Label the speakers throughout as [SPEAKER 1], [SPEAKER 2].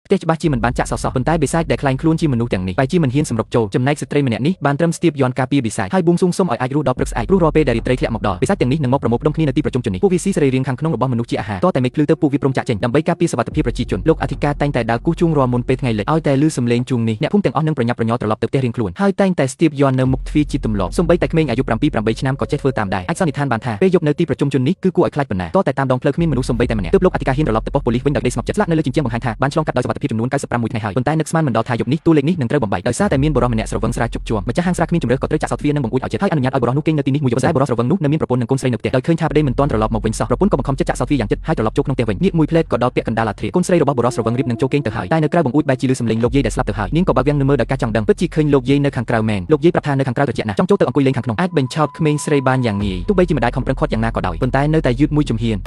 [SPEAKER 1] ផ្ទះច្បាស់ជាមិនបានចាក់សោះសោះប៉ុន្តែបិសាចដែលក្លែងខ្លួនជាមនុស្សទាំងនេះបែរជាមិនហ៊ានសម្រុកចូលចំណែកស្ត្រីម្នាក់នេះបានត្រឹមស្ទាបយន្តការពារបិសាចហើយបួងសួងសុំឲ្យអាចរស់ដល់ព្រឹកស្អែកព្រោះរាល់ពេលដែលរាត្រីធ្លាក់មកដល់បិសាចទាំងនេះនឹងមកប្រមូលផ្ដុំគ្នានៅទីប្រជុំជននេះពួកវាស៊ីសរីរាង្គខាងក្នុងរបស់មនុស្សជាអាហារតតែមេឃភ្លឺទៅពួកវាព្រមចាក់ចេញដើម្បីការពារសុវត្ថិភាពប្រជាជនលោកអធិការតែងតែដើរគោះជួងរាល់មុនពេលថ្ងៃលិចឲ្យតែឮសំឡេងជួងនេះអ្នកភូមិទាំងអស់នឹងប្រញាប់ប្រញាល់ត្រឡប់ទៅផ្ទះរៀងខ្លួនហើយតែងតែស្ទាបយន្តនៅមុខទ្វារជាទម្លាប់សូម្បីតែក្មេងអាយុ7 8ឆ្នាំក៏ចេះធ្វើតាមដែរអាចសន្និដ្ឋានបានថាពេលយប់នៅទីប្រជុំជននេះគឺគួរឲ្យខ្លាចប៉ុណ្ណាតតែតាមដងផ្លូវគ្មានមនុស្សសូម្បីតែម្នាក់ទើបលោកអធិការហ៊ានត្រឡប់ទៅប៉ុស្តិ៍ប៉ូលីសវិញដោយក្តីស្ងប់ចិត្តស្លាកនៅលើជញ្ជាំងបង្ហាញថាបានឆ្លងកាត់ដោយសុវត្ថិភាពចំនួន95មួយថ្ងៃហើយប៉ុន្តែនឹកស្មានមិនដល់ថាយប់នេះតួលេខនេះនឹងត្រូវបំបែកដោយសារតែមានបុរសម្នាក់ស្រវឹងស្រាជុកជួមម្ចាស់ហាងស្រាគ្មានជម្រើសក៏ត្រូវចាក់សោទ្វារនិងបង្អួចឲ្យចិត្តហើយអនុញ្ញាតឲ្យបុរសនោះគេងនៅទីនេះមួយយប់តែបុរសស្រវឹងនោះនៅមានប្រពន្ធនិងកូនស្រីនៅផ្ទះដោយឃើញថាប្តីមិនទាន់ត្រឡប់មកវិញសោះប្រពន្ធក៏បង្ខំចិត្តចាក់សោទ្វារយ៉ាងចិត្តហើយត្រឡប់ចូលក្នុងផ្ទះវិញនាគមួយផ្លែតក៏ដល់ពាក់កណ្ដាលអាធ្រាត្រកូនស្រីរបស់បុរសស្រវឹងរៀបនឹងចូលគេងទៅហើយតែនៅក្រៅបង្អួចបែរជាឮសំឡេងលោកយាយដែលស្លាប់ទៅហើយនាងក៏បើកវាំងនៅមើលដោយការចង់ដឹងពិតជាឃើញលោកយាយនៅខាងក្រៅមែនលោកយាយប្រាប់ថានៅខាងក្រៅត្រជាក់ណាស់ចង់ចូលទៅអង្គុយលេងខាងក្នុងអាចបញ្ឆោតក្មេងស្រីបានយ៉ាងងាយទោះបីជាម្ដាយខំប្រឹងខាត់យ៉ាងណាក៏ដោយប៉ុន្តែនៅតែយឺតមួយជំហាន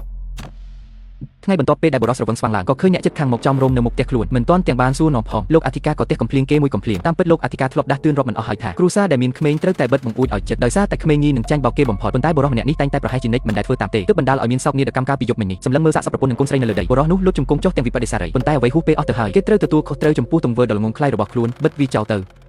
[SPEAKER 1] ថ្ងៃបន្ទាប់ពេលដែលបុរសស្រវឹងស្វាងឡើងក៏ឃើញអ្នកចិត្តខាងមកចំរោមនៅមុខផ្ទះខ្លួនមិនទាន់ទាំងបានសួរនាំផងលោកអធិការក៏ទះកំភ្លៀងគេមួយកំភ្លៀងតាមពិតលោកអធិការធ្លាប់ដាស់តឿនរាប់មិនអស់ហើយថាគ្រួសារដែលមានក្មេងត្រូវតែបិទបង្អួចឲ្យចិត្តដោយសារតែក្មេងងាយនឹងចាញ់បោកគេបំផុតប៉ុន្តែបុរសម្នាក់នេះតែងតែប្រហែលជានិច្ចមិនដែលធ្វើតាមទេទើបបណ្ដាលឲ្យមានសោកនាដកម្មកាលពីយប់មិញនេះសម្លឹងមើលសាកសពប្រពន្ធនិងកូនស្រីនៅលើដីបុរសនោះលុតជង្គង់ចុះទាំងវិបត្តិសារីប៉ុន្តែអ្វីហួសពេលអស់ទៅហើយគេត្រូវទទួលខុសត្រូវចំពោះទង្វើដ៏ល្ងង់ខ្លៅរបស់ខ្លួនបិទវាចោលទៅ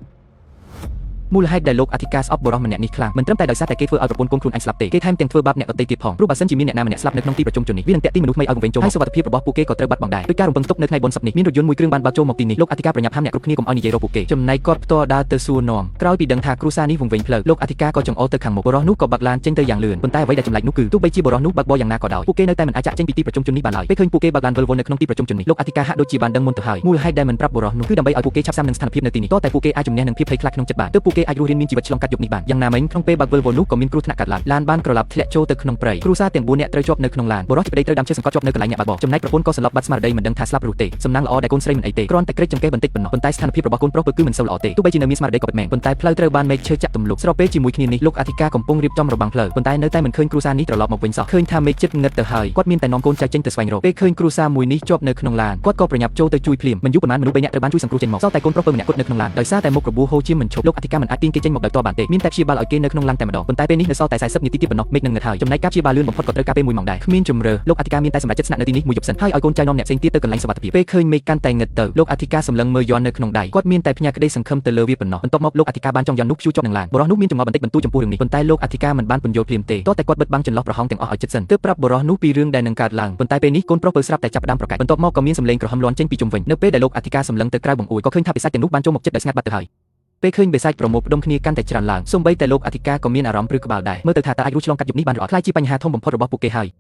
[SPEAKER 1] មូលហេតុដែលលោកអធិការស្អប់បុរសម្នាក់នេះខ្លាំងមិនត្រឹមតែដោយសារតែគេធ្វើឲ្យប្រពន្ធកូនខ្លួនឯងស្លាប់ទេគេថែមទាំងធ្វើបាបអ្នកដទៃទៀតផងព្រោះបើសិនជាមានអ្នកណាម្នាក់ស្លាប់នៅក្នុងទីប្រជុំជននេះវានឹងទាក់ទាញមនុស្សថ្មីឲ្យវង្វេងចូលហើយសុវត្ថិភាពរបស់ពួកគេក៏ត្រូវបាត់បង់ដែរដោយការរំពឹងទុកនៅថ្ងៃបុណ្យសពនេះមានរថយន្តមួយគ្រឿងបានបើកចូលមកទីនេះលោកអធិការប្រញាប់ហាមអ្នកគ្រប់គ្នាកុំឲ្យនិយាយរកពួកគេចំណែកគាត់ផ្ទាល់ដើរទៅសួរនាំក្រោយពីដឹងថាគ្រួសារនេះវង្វេងផ្លូវលោកអធិការក៏ចង្អុលទៅខាងមុខបុរសនោះក៏បើកឡានចេញទៅយ៉ាងលឿនប៉ុន្តែអ្វីដែលចម្លែកនោះគឺទោះបីជាបុរសនោះបើកបរយ៉ាងណាក៏ដោយពួកគេនៅតែមិនអាចចាក់ចេញពីទីប្រជុំជននេះបានឡើយពេលឃើញពួកគេបើកឡានវិលវល់នៅក្នុងទីប្រជុំជននេះលោកអធិការហាក់ដូចជាបានដឹងមុនទៅហើយមូលហេតុដែលមិនប្រាប់បុរសនោះគឺដើម្បីឲ្យពួកគេឆាប់សាំនឹងស្ថានភាពនៅទីនេះតតែពួកគេអាចជំនះនឹងភាពភ័យខ្លាចក្នុងចិត្តបានទើបពួកគេអាចរស់រានមានជីវិតឆ្លងកាត់យប់នេះបានយ៉ាងណាមិញក្នុងពេលបើកវិលវល់នោះក៏មានគ្រោះថ្នាក់កើតឡើងឡានបានក្រឡាប់ធ្លាក់ចូលទៅក្នុងព្រៃគ្រួសារទាំង4នាក់ត្រូវជាប់នៅក្នុងឡានបុរសជាប្តីត្រូវដាំឈើសង្កត់ជាប់នៅកន្លែងអ្នកបើកបរចំណែកប្រពន្ធក៏សន្លប់បាត់ស្មារតីមិនដឹងថាស្លាប់ឬទេសំណាងល្អដែលកូនស្រីមិនអីទេគ្រាន់តែក្រិចចង្កេះបន្តិចប៉ុណ្ណោះប៉ុន្តែស្ថានភាពរបស់កូនប្រុសគឺមិនសូវល្អទេទោះបីជានៅមានស្មារតីក៏ពិតមែនប៉ុន្តែផ្លូវត្រូវបានមេឃឈើចាក់ទម្លុកស្របពេលជាមួយគ្នានេះលោកអធិការកំពុងរៀបចំរបាំងផ្លូវប៉ុន្តែនៅតែមិនឃើញគ្រួសារនេះត្រឡប់មកវិញសោះឃើញថាមេឃជិតងឹតទៅហើយគាត់មានតែនាំកូនចៅចេញទៅស្វែងរកពេលឃើញគ្រួសារមួយនេះជាប់នៅក្នុងឡានគាត់ក៏ប្រញាប់ចូលទៅជួយភ្លាមមិនយូរប៉ុន្មានមនុស្សបីនាក់ត្រូវបានជួយសង្គ្រោះចេញមកសល់តែកូនប្រុសពៅម្នាក់គត់នៅក្នុងឡានដោយសារតែមុខរបួសហូរឈាមមិនឈប់លោកអធិការមិនអាចទាញគេចេញមកដោយផ្ទាល់បានទេមានតែព្យាបាលឲ្យគេនៅក្នុងឡានតែម្ដងប៉ុន្តែពេលនេះនៅសល់តែ40នាទីទៀតប៉ុណ្ណោះមេឃនឹងងឹតហើយចំណែកការព្យាបាលលឿនបំផុតក៏ត្រូវការពេល1ម៉ោងដែរគ្មានជម្រើសលោកអធិការមានតែសម្រេចចិត្តស្នាក់នៅទីនេះមួយយប់សិនហើយឲ្យកូនចៅនាំអ្នកផ្សេងទៀតទៅកន្លែងសុវត្ថិភាពពេលឃើញមេឃកាន់តែងឹតទៅលោកអធិការសម្លឹងមើលយ័ន្តនៅក្នុងដៃគាត់មានតែផ្ញើក្តីសង្ឃឹមទៅលើវាប៉ុណ្ណោះបន្ទាប់មកលោកអធិការបានចងយ័ន្តនោះព្យួរជាប់នឹងឡានបុរសនោះមានចម្ងល់បន្តិចបន្តួចចំពោះរឿងនេះប៉ុន្តែលោកអធិការមិនបានពន្យល់ភ្លាមទេតតែគាត់បិទបាំងចន្លោះប្រហោងទាំងអស់ឲ្យជិតសិនទើបប្រាប់បុរសនោះពីរឿងដែលនឹងកើតឡើងប៉ុន្តែពេលនេះកូនប្រុសពៅស្រាប់តែចាប់ផ្ដើមប្រកែកបន្ទាប់មកក៏មានសម្លេងក្រហមលាន់ចេញពីជុំវិញនៅពេលដែលលោកអធិការសម្លឹងទៅក្រៅបង្អួចក៏ឃើញថាបិសាចទាំងនោះបានចូលមកជិតដោយស្ងាត់បាត់ទៅហើយពេលឃើញបិសាចប្រមូលផ្ដុំគ្នាកាន់តែច្រើនឡើងសូម្បីតែលោកអធិការក៏មានអារម្មណ៍ព្រឺក្បាលដែរមើលទៅថាតើអាចរស់ឆ្លងកាត់យប់នេះបានឬអត់ក្លាយជាបញ្ហាធំបំផុតរបស់ពួកគេហើយ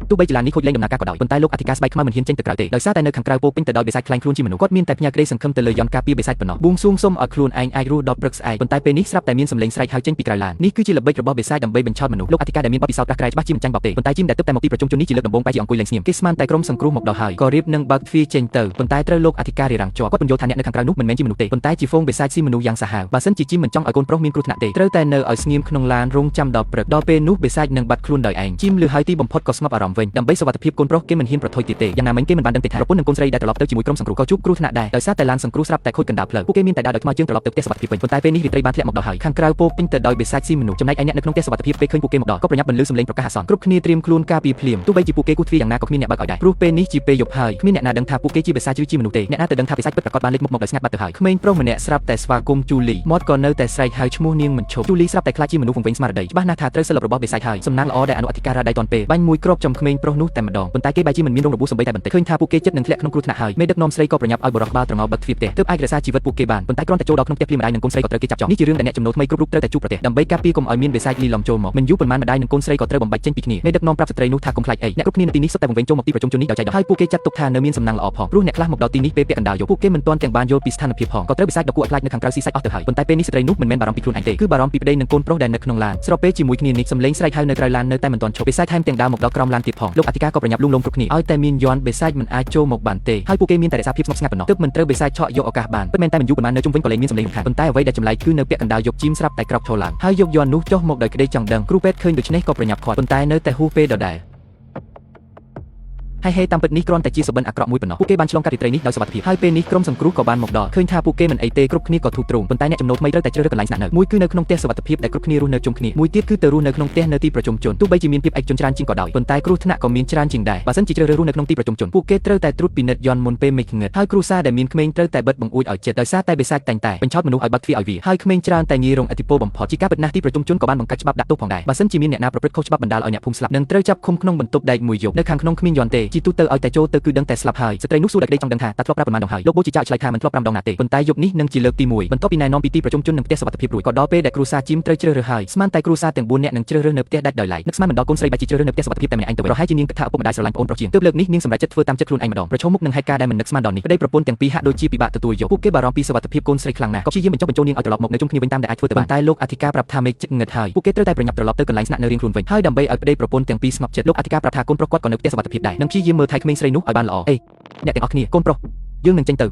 [SPEAKER 1] ទោះបីជាឡាននេះខូចលែងដំណើរការក៏ដោយប៉ុន្តែលោកអធិការស្បែកខ្មៅមិនហ៊ានចេញទៅក្រៅទេដោយសារតែនៅខាងក្រៅពោពេញទៅដោយបិសាចក្លែងខ្លួនជាមនុស្សគាត់មានតែផ្ញើក្តីសង្ឃឹមទៅលើយន្តការពារបិសាចប៉ុណ្ណោះបួងសួងសុំឲ្យខ្លួនឯងអាចរស់ដល់ព្រឹកស្អែកប៉ុន្តែពេលនេះស្រាប់តែមានសម្លេងស្រែកហៅចេញពីក្រៅឡាននេះគឺជាល្បិចរបស់បិសាចដើម្បីបញ្ឆោតមនុស្សលោកអធិការដែលមានបទពិសោធន៍ក្រាស់ក្រែច្បាស់ជាមិនចាញ់បោកទេប៉ុន្តែជីមដែលទើបតែមកទីប្រជុំជននេះជាលើកដំបូងបែរជាអង្គុយលែងស្ងៀមគេស្មានតែក្រុមសង្គ្រោះមកដល់ហើយក៏រៀបនឹងបើកទ្វារចេញទៅប៉ុន្តែត្រូវលោកអធិការរារាំងជាប់គាត់ពន្យល់ថាអ្នកនៅខាងក្រៅនោះមិនមែនជាមនុស្សទេប៉ុន្តែជាហ្វូងបិសាចស៊ីមនុស្សយ៉ាងសាហាវបើសិនជាជីមមិនចង់ឲ្យកូនប្រុសមានគ្រោះថ្នាក់ទេត្រូវតែនៅឲ្យស្ងៀមក្នុងឡានរងចាំដល់ព្រឹកដល់ពេលនោះបិសាចនឹងបាត់ខ្លួនដោយឯងជីមលឺហើយទីបំផុតក៏ស្ងប់អារម្មណ៍វិញដើម្បីសុវត្ថិភាពកូនប្រុសគេមិនហ៊ានប្រថុយទៀតទេយ៉ាងណាមិញគេមិនបានដឹងទេថាប្រពន្ធនិងកូនស្រីដែលត្រឡប់ទៅជាមួយក្រុមសង្គ្រោះក៏ជួបគ្រោះថ្នាក់ដែរដោយសារតែឡានសង្គ្រោះស្រាប់តែខូចកណ្ដាលផ្លូវពួកគេមានតែដើរដោយថ្មើរជើងត្រឡប់ទៅផ្ទះសុវត្ថិភាពវិញប៉ុន្តែពេលនេះរាត្រីបានធ្លាក់មកដល់ហើយខាងក្រៅពោពេញទៅដោយបិសាចស៊ីមនុស្សចំណែកឯអ្នកនៅក្នុងផ្ទះសុវត្ថិភាពពេលឃើញពួកគេមកដល់ក៏ប្រញាប់បន្លឺសំឡេងប្រកាសអាសន្នគ្រប់គ្នាត្រៀមខ្លួនការពារភ្លាមទោះបីជាពួកគេគូសទ្វារយ៉ាងណាក៏គ្មានអ្នកបើកឲ្យដែរព្រោះពេលនេះជាពេលយប់ហើយគ្មានអ្នកណាដឹងថាពួកគេជាបិសាចឬជាមនុស្សទេអ្នកណាទៅដឹងថាបិសាចពិតប្រាកដបានលេចមុខមកដោយស្ងាត់បាត់ទៅហើយក្មេងប្រុសម្នាក់ស្រាប់តែស្វាគមន៍ជូលីមាត់ក៏នៅតែស្រែកហៅឈ្មោះនាងមិនឈប់ជូលីស្រាប់តែខ្លាចជាមនុស្សវង្វេងស្មារតីច្បាស់ណាស់ថាត្រូវសិល្បរបស់បិសាចហើយសំណាងល្អដែលអនុអធិការរ៉ាដៃទាន់ពេលបាញ់មួយគ្រាប់ចំក្មេងប្រុសនោះតែម្ដងប៉ុន្តែគេបែរជាមិនមានរងរបួសសូម្បីតែបន្តិចឃើញថាពួកគេចិត្តនឹងធ្លាក់ក្នុងគ្រោះថ្នាក់ហើយមេដឹកនាំស្រីក៏ប្រញាប់ឲ្យបុរសក្បាលត្រងោលបើកទ្វារផ្ទះទើបអាចរក្សាជីវិតពួកគេបានប៉ុន្តែគ្រាន់តែចូលដល់ក្នុងផ្ទះភ្លាមម្ដាយនិងកូនស្រីក៏ត្រូវគេចាប់ចងនេះជារឿងដែលអ្នកចំណូលថ្មីគ្រប់រូបត្រូវតែជួបប្រទះដើម្បីការពារកុំឲ្យមានបិសាចលីឡំចូលមកមិនយូរប៉ុន្មានម្ដាយនិងកូនស្រីក៏ត្រូវបំបាច់ចេញពីគ្នាមេដឹកនាំប្រាប់ស្ត្រីនោះថាកុំខ្លាចអីអ្នកគ្រប់គ្នានៅទីនេះសុទ្ធតែវង្វេងចូលមកទីប្រជុំជននេះដោយចៃដន្យហើយពួកគេចាត់ទុកថានៅមានសំណាងល្អផងព្រោះអ្នកខ្លះមកដល់ទីនេះពេលពាក់កណ្ដាលយប់ពួកគេមិនទាន់ទាំងបានយល់ពីស្ថានភាពផងក៏ត្រូវបិសាចដ៏គួរឲ្យខ្លាចនៅខាងក្រៅស៊ីសាច់អស់ទៅហើយប៉ុន្តែពេលនេះស្ត្រីនោះមិនមែនបារម្ភពីខ្លួនឯងទេគឺបារម្ភពីប្តីនិងកូនប្រុសដែលនៅក្នុងឡានស្របពេលជាមួយគ្នានេះសំឡេងស្រែកហៅនៅក្រៅឡាននៅតែមិនទាន់ឈប់បិសាចថែមទាំងដើរមកដល់ក្រោមឡានទៀតផងលោកអធិការក៏ប្រញាប់លួងលោមគ្រប់គ្នាឲ្យតែមានយន្តបិសាចមិនអាចចូលមកបានទេហើយពួកគេមានតែរក្សាភាពស្ងប់ស្ងាត់ប៉ុណ្ណោះទើបមិនត្រូវបិសាចឆក់យកឱកាសបានពិតមែនតែមិនយូរប៉ុន្មាននៅជុំវិញក៏លែងមានសំឡេងរំខានប៉ុន្តែអ្វីដែលចម្លែកគឺនៅពាក់កណ្ដាលយប់ជីមស្រាប់តែក្រោកឈរឡើងហើយយកយន្តនោះចុះមកដោយក្តីចង់ដឹងគ្រូពេទ្យឃើញដូច្នេះក៏ប្រញាប់ខាត់ប៉ុន្តែនៅតែហួសពេលដដែល ហើយហេតាមពិតនេះគ្រាន់តែជាសុបិនអាក្រក់មួយប៉ុណ្ណោះពួកគេបានឆ្លងកាត់រាត្រីនេះដោយសុវត្ថិភាពហើយពេលនេះក្រុមសង្គ្រោះក៏បានមកដល់ឃើញថាពួកគេមិនអីទេគ្រប់គ្នាក៏ធូរទ្រូងប៉ុន្តែអ្នកចំណូលថ្មីត្រូវតែជ្រើសរើសកន្លែងស្នាក់នៅមួយគឺនៅក្នុងផ្ទះសុវត្ថិភាពដែលគ្រប់គ្នារស់នៅជុំគ្នាមួយទៀតគឺទៅរស់នៅក្នុងផ្ទះនៅទីប្រជុំជនទោះបីជាមានភាពឯកជនច្រើនជាងក៏ដោយប៉ុន្តែគ្រោះថ្នាក់ក៏មានច្រើនជាងដែរបើសិនជាជ្រើសរើសរស់នៅក្នុងទីប្រជុំជនពួកគេត្រូវតែត្រួតពិនិត្យយន្តមុនពេលមេឃងឹតហើយគ្រួសារដែលមានក្មេងត្រូវតែបិទបង្អួចឲ្យជិតដោយសារតែបិសាចតែងតែបញ្ឆោតមនុស្សឲ្យបើកទ្វារឲ្យវាហើយក្មេងច្រើនតែងាយរងឥទ្ធិពលបំផុតជាការពិតណាស់ទីប្រជុំជនក៏បានបង្កើតច្បាប់ដាក់ទោសផងដែរបើសិនជាមានអ្នកណាប្រព្រឹត្តខុសច្បាប់បណ្ដាលឲ្យអ្នកភូមិស្លាប់នឹងត្រូវចាប់ឃុំក្នុងបន្ទប់ដែកមួយយប់នៅខាងក្នុងគ្មានយន្តទេជាទូទៅឲ្យតែចូលទៅគឺដឹងតែស្លាប់ហើយស្ត្រីនោះសួរដោយក្តីចង់ដឹងថាតើធ្លាប់ប្រាប់ប៉ុន្មានដងហើយលោកបូជាចៅឆ្លើយថាមិនធ្លាប់5ដងណាទេប៉ុន្តែយប់នេះនឹងជាលើកទី1បន្ទាប់ពីណែនាំពីទីប្រជុំជននិងផ្ទះសុវត្ថិភាពរួចក៏ដល់ពេលដែលគ្រួសារជីមត្រូវជ្រើសរើសហើយស្មានតែគ្រួសារទាំង4នាក់នឹងជ្រើសរើសនៅផ្ទះដាច់ដោយឡែកនឹកស្មានមិនដល់កូនស្រីបែរជាជ្រើសរើសនៅផ្ទះសុវត្ថិភាពតែម្នាក់ឯងទៅវិញប្រហែលជានាងគិតថាឪពុកម្ដាយស្រឡាញ់ប្អូនប្រុសជាងទើបលើកនេះនាងសម្រេចចិត្តធ្វើតាមចិត្តខ្លួនឯងម្ដងប្រឈមមុខនឹងហេតុការណ៍ដែលមិននឹកស្មានដល់នេះប្តីប្រពន្ធទាំងពីរហាក់ដូចជាពិបាកទទួលយកពួកគេបារម្ភពីសុវត្ថិភាពកូនស្រីខ្លាំងណាស់ក៏ព្យាយាមបញ្ចុះបញ្ចូលនាងឲ្យត្រឡប់មកនៅជុំគ្នាវិញតាមដែលអាចធ្វើទៅបានតែលោកអធិការប្រាប់ថាមេឃចិត្តងឹតហើយពួកគេត្រូវតែប្រញាប់ត្រឡប់ទៅកន្លែងស្នាក់នៅរៀងខ្លួនវិញហើយដើម្បីឲ្យប្តីប្រពន្ធទាំងពីរស្ងប់ចិត្តលោកអធិការប្រាប់ថាកូនប្រុសគាត់ក៏នៅផ្ទះសុវត្ថិភាពដែរនិងព្យាយាមមើលថែក្មេងស្រីនោះឲ្យបានល្អអេអ្នកទាំងអស់គ្នាកូនប្រុសយើងនឹងចេញទ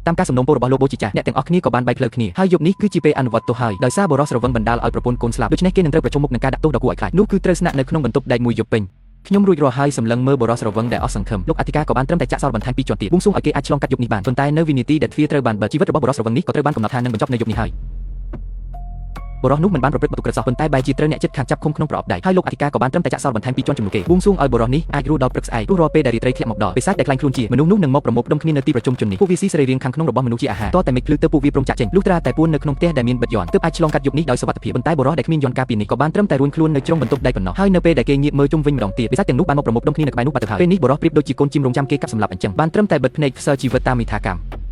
[SPEAKER 1] ៅតាមការសំណូមពររបស់លោកបូជីចាអ្នកទាំងអស់គ្នាក៏បានបែកផ្លូវគ្នាហើយយប់នេះគឺជាពេលអនុវត្តទោសហើយដោយសារបរិសរវឹងបណ្ដាលឲ្យប្រពន្ធកូនស្លាប់ដូច្នេះគេនឹងត្រូវប្រឈមមុខនឹងការដាក់ទោសដ៏គួរឲ្យខ្លាចនោះគឺត្រូវស្នាក់នៅក្នុងបន្ទប់ដែកមួយយប់ពេញខ្ញុំរួចរាល់ហើយសម្លឹងមើលបរិសរវឹងដែលអស់សង្ឃឹមលោកអធិការក៏បានត្រឹមតែចាក់សោបន្ថែមពីជាន់ទៀតបួងសួងឲ្យគេអាចឆ្លងកាត់យប់នេះបានប៉ុន្តែនៅវិនាទីដែលទ្វារត្រូវបានបិទជីវិតរបស់បរិសរវឹងនេះក៏ត្រូវបានកំណត់ថានឹងបញ្ចប់នៅយប់នេះហើយបរិសនោះមិនបានប្រព្រឹត្តបទឧក្រិដ្ឋសោះប៉ុន្តែបែរជាត្រូវអ្នកជិតខាងចាប់ឃុំក្នុងប្រអប់ដែកហើយលោកអធិការក៏បានត្រឹមតែចាក់សោបន្ថែមពីជាន់ជំនួសគេបួងសួងឲ្យបរិសនេះអាចរស់ដល់ព្រឹកស្អែកព្រោះរាល់ពេលដែលរាត្រីធ្លាក់មកដល់បិសាចដែលក្លែងខ្លួនជាមនុស្សនោះនឹងមកប្រមូលផ្ដុំគ្នានៅទីប្រជុំជននេះពួកវាស៊ីសរីរាង្គខាងក្នុងរបស់មនុស្សជាអាហារតតែមេឃភ្លឺទៅពួកវាព្រមចាក់ចេញលុះត្រាតែពួននៅក្នុងផ្ទះដែលមានបិទយន្តទើបអាចឆ្លងកាត់យប់នេះដោយសុវត្ថិភាពប៉ុន្តែបរិសដែលគ្មានយន្តការពីនេះក៏បានត្រឹមតែរួញខ្លួននៅជ្រុងបន្ទប់ដែកប៉ុណ្ណោះហើយនៅពេលដែលគេងាកមើលជុំវិញម្ដងទៀតបិសាចទាំងនោះបានមកប្រមូលផ្ដុំគ្នានៅក្បែរនោះបាត់ទៅហើយពេលនេះបរិសប្រៀបដូចជាកូនជីមរងចាំគេកាប់សម្លាប់អញ្ចឹងបានត្រឹមតែបិទភ្នែកខ្សើជីវិតតាមយថាកម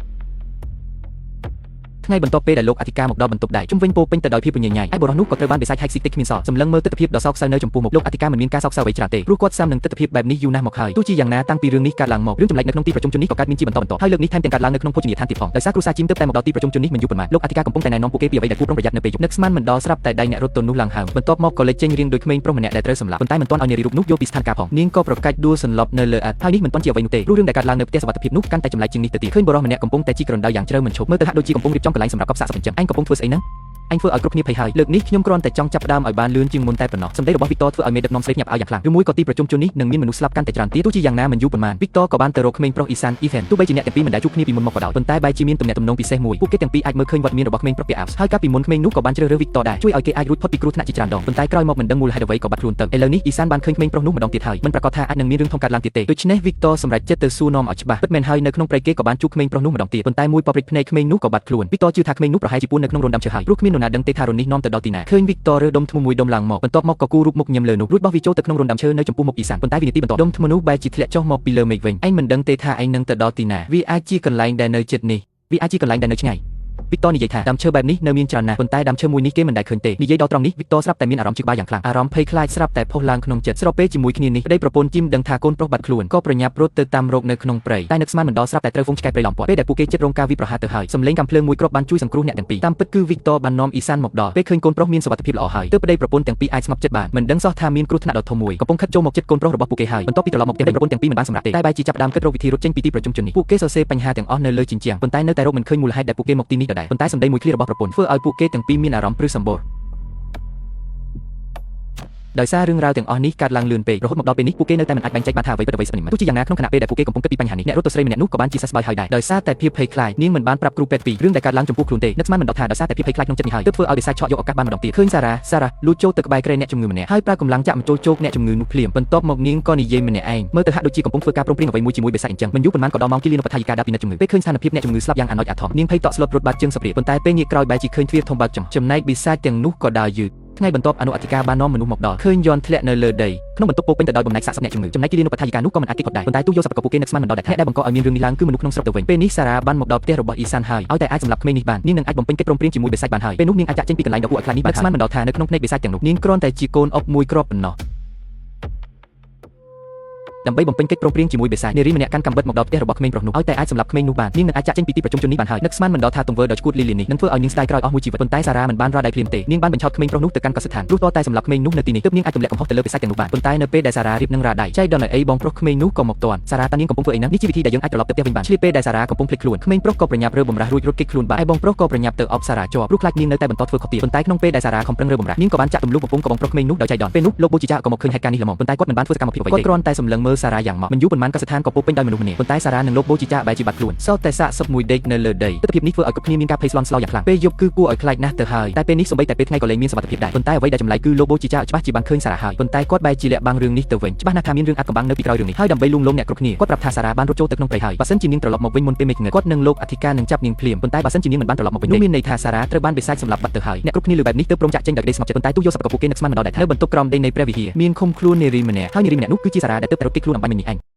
[SPEAKER 1] ្មថ្ងៃបន្ទាប់ពេលដែលលោកអធិការមកដល់បន្ទប់ដែកជុំវិញពោពេញទៅដោយភាពញញញ៉ៃឯបុរសនោះក៏ត្រូវបានបិសាចហែកស៊ីតិចគ្មានសល់សម្លឹងមើលទិដ្ឋភាពដ៏សោកសៅនៅចំពោះមុខលោកអធិការមិនមានការសោកសៅអ្វីច្រើនទេព្រោះគាត់សាំនឹងទិដ្ឋភាពបែបនេះយូរណាស់មកហើយទោះជាយ៉ាងណាតាំងពីរឿងនេះកើតឡើងមករឿងចម្លែកនៅក្នុងទីប្រជុំជននេះក៏កើតមានជាបន្តបន្ទាប់ហើយលើកនេះថែមទាំងកើតឡើងនៅក្នុងភោជនីយដ្ឋានទៀតផងដោយសារគ្រួសារជីមទើបតែមកដល់ទីប្រជុំជននេះមិនយូរប៉ុន្មានលោកអធិការកំពុងតែណែនាំពួកគេពីអ្វីដែលគួរប្រុងប្រយ័ត្ននៅពេលយប់នឹកស្មានមិនដល់ស្រាប់តែដៃអ្នករត់ទៅនោះឡើងហើមបន្ទាប់មកក៏លេចចេញរៀងដូចក្មេងប្រុសម្នាក់ដែលត្រូវសម្លាប់ប៉ុន្តែមិនទាន់ឲ្យនារីរូបនោះយល់ពីស្ថានភាពផងនាងក៏ប្រកាច់ដួលសន្លប់នៅលើអដ្ឋហើយនេះមិនទាន់ជាអ្វីនោះទេព្រោះរឿងដែលកើតឡើងនៅផ្ទះសុវត្ថិភាពនោះកាន់តែចម្លែកជាងនេះទៅទៀតឃើញបុរសម្នាក់កំពុងតែជីករណ្ដៅយ៉ាងជ្រៅមិនឈប់មើលទៅហាក់ដូចជាកំពុងរៀបចំកន្លែងសម្រាប់កប់សាកសពអញ្ចឹងឯងកំពុងធ្វើស្អីហ្នឹងឯងធ្វើឲ្យគ្រប់គ្នាភ័យហើយលើកនេះខ្ញុំគ្រាន់តែចង់ចាប់ផ្ដើមឲ្យបានលឿនជាងមុនតែប៉ុណ្ណោះសម្ដីរបស់វីកត័រធ្វើឲ្យមេដឹកនាំស្រីភ្ញាក់ផ្អើលយ៉ាងខ្លាំងឬមួយក៏ទីប្រជុំជននេះនឹងមានមនុស្សស្លាប់កាន់តែច្រើនទៀតទោះជាយ៉ាងណាមិនយូរប៉ុន្មានវីកត័រក៏បានទៅរកក្មេងប្រុសអ៊ីសានអ៊ីហ្វែនទោះបីជាអ្នកទាំងពីរមិនដែលជួបគ្នាពីមុនមកក៏ដោយប៉ុន្តែបែរជាមានទំនាក់ទំនងពិសេសមួយពួកគេទាំងពីរអាចមើលឃើញវត្តមានរបស់ក្មេងប្រុសពាក់អាវហើយកាលពីមុនក្មេងនោះក៏បានជ្រើសរើសវីកត័រដែរជួយឲ្យគេអាចរួចផុតពីគ្រោះថ្នាក់ជាច្រើនដងប៉ុន្តែក្រោយមកមិនដឹងមូលហេតុអ្វីក៏បាត់ខ្លួនទៅឥឡូវនេះអ៊ីសានបានឃើញក្មេងប្រុសនោះម្ដងទៀតហើយមិនប្រាកដថាអាចនឹងមានរឿងធំកើតឡើងទៀតទេដូច្នេះវីកត័រសម្រេចចិត្តទៅសួរនាំឲ្យច្បាស់ពិតមែនហើយនៅក្នុងព្រៃគេក៏បានជួបក្មេងប្រុសនោះម្ដងទៀតប៉ុន្តែមួយប៉ព្រិចភ្នែកក្មេងនោះក៏បាត់ខ្លួនវីកត័រជឿថាក្មេងនោះប្រហែលជាពួននៅក្នុងរន្ធដើមឈើហើយព្រោះគ្មាននរណាដឹងទេថារន្ធនេះនាំទៅដល់ទីណាឃើញវីកត័ររើដុំធ្មមួយដុំឡើងមកបន្ទាប់មកក៏គូរូបមុខញឹមលើនោះរួចបោះវាចូលទៅក្នុងរន្ធដើមឈើនៅចំពោះមុខអ៊ីសានប៉ុន្តែវិនាទីបន្ទាប់ដុំធ្មនោះបែរជាធ្លាក់ចុះមកពីលើមេឃវិញឯងមិនដឹងទេថាឯងនឹងទៅដល់ទីណាវាអាចជាកន្លែងដែលនៅជិតនេះវាអាចជាកន្លែងដែលនៅឆ្ងាយវីកត័រនិយាយថាដើមឈើបែបនេះនៅមានច្រើនណាស់ប៉ុន្តែដើមឈើមួយនេះគេមិនដែលឃើញទេនិយាយដល់ត្រង់នេះវីកត័រស្រាប់តែមានអារម្មណ៍ជឿក្បាលយ៉ាងខ្លាំងអារម្មណ៍ភ័យខ្លាចស្រាប់តែផុសឡើងក្នុងចិត្តស្របពេលជាមួយគ្នានេះប្តីប្រពន្ធជីមដឹងថាកូនប្រុសបាត់ខ្លួនក៏ប្រញាប់រត់ទៅតាមរកនៅក្នុងព្រៃតែនឹកស្មានមិនដល់ស្រាប់តែត្រូវហ្វូងឆ្កែព្រៃឡោមព័ទ្ធពេលដែលពួកគេជិតរងការវាយប្រហារទៅហើយសំឡេងកាំភ្លើងមួយគ្រាប់បានជួយសង្គ្រោះអ្នកទាំងពីរតាមពិតគឺវីកត័របាននាំអ៊ីសានមកដល់ពេលឃើញកូនប្រុសមានសុវត្ថិភាពល្អហើយទើបប្តីប្រពន្ធទាំងពីរអាចស្ងប់ចិត្តបានមិនដឹងសោះថាមានគ្រោះថ្នាក់ដ៏ធំមួយកំពុងខិតចូលមកជិតកូនប្រុសរបស់ពួកគេហើយបន្ទាប់ពីត្រឡប់មកផ្ទះប្តីប្រពន្ធទាំងពីរមិនបានសម្រាកទេតែបែរជាចាប់ផ្ដើមគិតរកវិធីរត់ចេញពីទីប្រជុំជននេះពួកគេសរសេរបញ្ហាទាំងអស់នៅលើជញ្ជាំងប៉ុន្តែនៅតែរកមិនឃើញមូលហេតុដែលពួកគេមកទីនេះដដែលប៉ុន្តែសម្ដីមួយឃ្លារបស់ប្រពន្ធធ្វើឲ្យពួកគេទាំងពីរមានអារម្មណ៍ព្រឺសម្បុរដោយសាររឿងរ៉ាវទាំងអស់នេះកើតឡើងលឿនពេករហូតមកដល់ពេលនេះពួកគេនៅតែមិនអាចបែងចែកបានថាអ្វីពិតអ្វីស្ពិនទោះជាយ៉ាងណាក្នុងខណៈពេលដែលពួកគេកំពុងគិតពីបញ្ហានេះអ្នករត់ទៅស្រីម្នាក់នោះក៏បានជាសះស្បើយហើយដែរដោយសារតែភាពភ័យខ្លាចនាងមិនបានប្រាប់គ្រូពេទ្យពីរឿងដែលកើតឡើងចំពោះខ្លួនទេនឹកស្មានមិនដល់ថាដោយសារតែភាពភ័យខ្លាចក្នុងចិត្តនេះហើយទើបធ្វើឲ្យបិសាចឆក់យកឱកាសបានម្ដងទៀតឃើញសារ៉ាលួចចូលទៅក្បែរគ្រែអ្នកជំងឺម្នាក់ហើយប្រើកម្លាំងចាក់បញ្ចូលជោគអ្នកជំងឺនោះភ្លាមបន្ទាប់មកនាងក៏និយាយម្នាក់ឯងមើលទៅហាក់ដូចជាកំពុងធ្វើការព្រមព្រៀងអ្វីមួយជាមួយបិសាចអញ្ចឹងមិនយូរប៉ុន្មានក៏ដល់ម៉ោងគិលានុបដ្ឋាយិកាដើរពិនិត្យជំងឺពេលឃើញស្ថានភាពអ្នកជំងឺស្លាប់យ៉ាងអាណោចអាធំនាងភ័យតក់ស្លុតរត់បាត់ជើងសព្រាប៉ុន្តែពេលងាកក្រោយបែរជាឃើញទ្វារធំបើកចំចំណែកបិសាចទាំងនោះក៏ដើរយឺតថ្ងៃបន្ទាប់អនុអធិការបាននាំមនុស្សមកដល់ឃើញយន្តធ្លាក់នៅលើដីក្នុងបន្ទប់ពោពេញទៅដោយបំណែកសាកសពអ្នកជំងឺចំណែកគិលានុបដ្ឋាយិកានោះក៏មិនអាចគេចផុតដែរប៉ុន្តែទោះយកសពក៏ពួកគេនឹកស្មានមិនដល់ដែរថាដែលបង្កឲ្យមានរឿងនេះឡើងគឺមនុស្សក្នុងស្រុកទៅវិញពេលនេះសារ៉ាបានមកដល់ផ្ទះរបស់អ៊ីសានហើយឲ្យតែអាចសម្លាប់ក្មេងនេះបាននាងនឹងអាចបំពេញកិច្ចព្រមព្រៀងជាមួយបិសាចបានហើយពេលនោះនាងអាចចាក់ចេញពីកន្លែងដ៏គួរឲ្យខ្លាចនេះបាននឹកស្មានមិនដល់ថានៅក្នុងភ្នែកបិសាចទាំងនោះនាងគ្រាន់តែជាកូនអុកមួយគ្រាប់ប៉ុណ្ណោះដើម្បីបំពេញកិច្ចព្រមព្រៀងជាមួយបិសាចនារីម្នាក់កាន់កាំបិតមកដល់ផ្ទះរបស់ក្មេងប្រុសនោះឲ្យតែអាចសម្លាប់ក្មេងនោះបាននាងនឹងអាចចាក់ចេញពីទីប្រជុំជននេះបានហើយនឹកស្មានមិនដល់ថាទង្វើដ៏ឈួតលីលានេះនឹងធ្វើឲ្យនាងស្ដាយក្រោយអស់មួយជីវិតប៉ុន្តែសារ៉ាមិនបានរត់ដៃភ្លាមទេនាងបានបញ្ឆោតក្មេងប្រុសនោះទៅកាន់កសិដ្ឋានព្រោះតតែសម្លាប់ក្មេងនោះនៅទីនេះទើបនាងអាចទម្លាក់កំហុសទៅលើបិសាចទាំងនោះបានប៉ុន្តែនៅពេលដែលសារ៉ារៀបនឹងរ៉ាដៃចៃដន្យអីបងប្រុសក្មេងនោះក៏មកទាន់សារ៉ាតានាងកំពុងធ្វើអីហ្នឹងនេះជាវិធីដែលយើងអាចត្រឡប់ទៅផ្ទះវិញបានឆ្លៀតពេលដែលសារ៉ាកំពុងភ្លេចខ្លួនក្មេងប្រុសក៏ប្រញាប់រើបំរាស់រួចរត់គេចខ្លួនបានឯបងប្រុសក៏ប្រញាប់ទៅអបសារ៉ាជាប់ព្រោះខ្លាចនាងនៅតែបន្តធ្វើខុសទៀតប៉ុន្តែក្នុងពេលដែលសារ៉ាខំប្រឹងរើបំរាស់នាងក៏បានចាក់ទម្លុះកំពុងក៏បងប្រុសក្មេងនោះដោយចៃដន្យពេលនោះលោកបូជីចាក៏មកឃើញហេតុការណ៍នេះល្មមប៉ុន្តែគាត់មិនបានធ្វើសកម្មភាពអ្វីទេគាត់គ្រាន់តែសម្លឹងមើល លសារ៉ាយ៉ាងម៉ត់មិនយូរប៉ុន្មានកសិដ្ឋានក៏ពោពេញដោយមនុស្សម្នាប៉ុន្តែសារ៉ានិងលោកបូជីចាបែរជាបាត់ខ្លួនសល់តែសាកសពមួយដេកនៅលើដីទិដ្ឋភាពនេះធ្វើឲ្យគ្រប់គ្នាមានការភ័យស្លន់ស្លោយ៉ាងខ្លាំងពេលយប់គឺគួរឲ្យខ្លាចណាស់ទៅហើយតែពេលនេះសូម្បីតែពេលថ្ងៃក៏លែងមានសុវត្ថិភាពដែរប៉ុន្តែអ្វីដែលចម្លែកគឺលោកបូជីចាច្បាស់ជាបានឃើញសារ៉ាហើយប៉ុន្តែគាត់បែរជាលាក់បាំងរឿងនេះទៅវិញច្បាស់ណាស់ថាមានរឿងអាថ៌កំបាំងនៅពីក្រោយរឿងនេះហើយដើម្បីលួងលោមអ្នកគ្រប់គ្នាគាត់ប្រាប់ថាសារ៉ាបានរត់ចូលទៅក្នុងព្រៃហើយបើសិនជានាងត្រឡប់មកវិញមុនពេលមេឃងឹតគាត់និងលោកអធិការនឹងចាប់នាងភ្លាមប៉ុន្តែបើសិនជានាងមិនបានត្រឡប់មកវិញនោះមានន័យថាសារ៉ាត្រូវបានបិសាចសម្លាប់បាត់ទៅហើយអ្នកគ្រប់គ្នាលើបែបនេះទើបព្រមចាក់ចេញដោយក្តីស្ងប់ចិត្តប៉ុន្តែទោះយកសពក៏ពួកគេនឹកស្មានមិនដល់ដែរថានៅបន្ទប់ក្រោមដីនៃព្រះវិហារមានឃុំខ្លួននារីម្នាក់ហើយនារីម្នាក់នោះគឺជាសារ៉ាដែលទើបតែរត់គេចខ្លួនអំបញ្ញមិញនេះឯង។